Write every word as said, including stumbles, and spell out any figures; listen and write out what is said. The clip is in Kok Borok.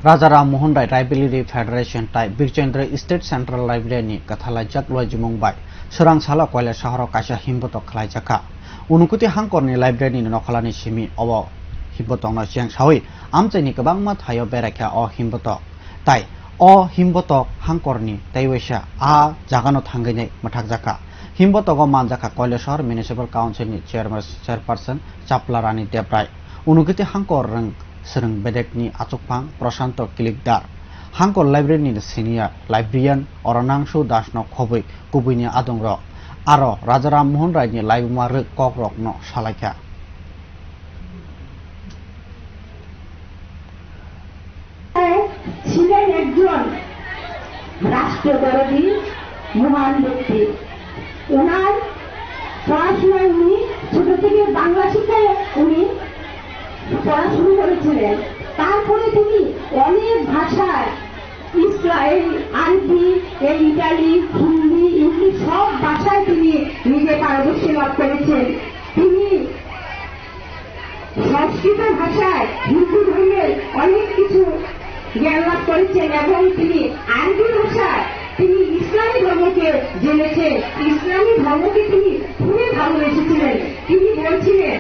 Raja Ram Mohan Rai Library Federation tai Birchandra State Central Library ni kathalaijak luaijimung bai swrang salo Koilashahar o kaisa himbotok khlaijakha. Unukoti hangkorni library ni nokholani simi o himbotokno cheng sawi amchaini kwbangma thaio beraikha o himbotok. Tai o himbotok hangkorni tei waisa a jagano thangwi mwthakjakha. Himbotogo manjakha Koilashahar Municipal Council ni chairman, chairperson Chapla Rani Debrai. Unukiti hangkor rwng swrwng bedekni achukphang Prashanto Kilikdar. Hangkor library ni senior librarian Oranangshu Das no khobwi kubuini adongrok. Aro Raja Ram Mohan Rai ni laibuma rwk kokrokno salaikha. ছিলেন একজন রাষ্ট্রদরদী মহান ব্যক্তি। ওনার পড়াশোনায় উনি ছোট থেকে বাংলা শিক্ষায় উনি পড়াশুরু করেছিলেন। তারপরে তিনি অনেক ভাষায় ইসরা-, এই আরবি, এই ইটালি, হিন্দি, ইংলিশ সব ভাষায় তিনি নিজে পারদর্শী লাভ করেছেন। তিনি সংস্কৃত ভাষায় হিন্দু ধর্মের অনেক কিছু জ্ঞান লাভ করেছেন এবং তিনি আরবি ভাষায় তিনি ইসলামী ধর্মকে জেনেছেন, ইসলামী ধর্মকে তিনি খুবই ভালোবেসেছিলেন। তিনি বলছিলেন,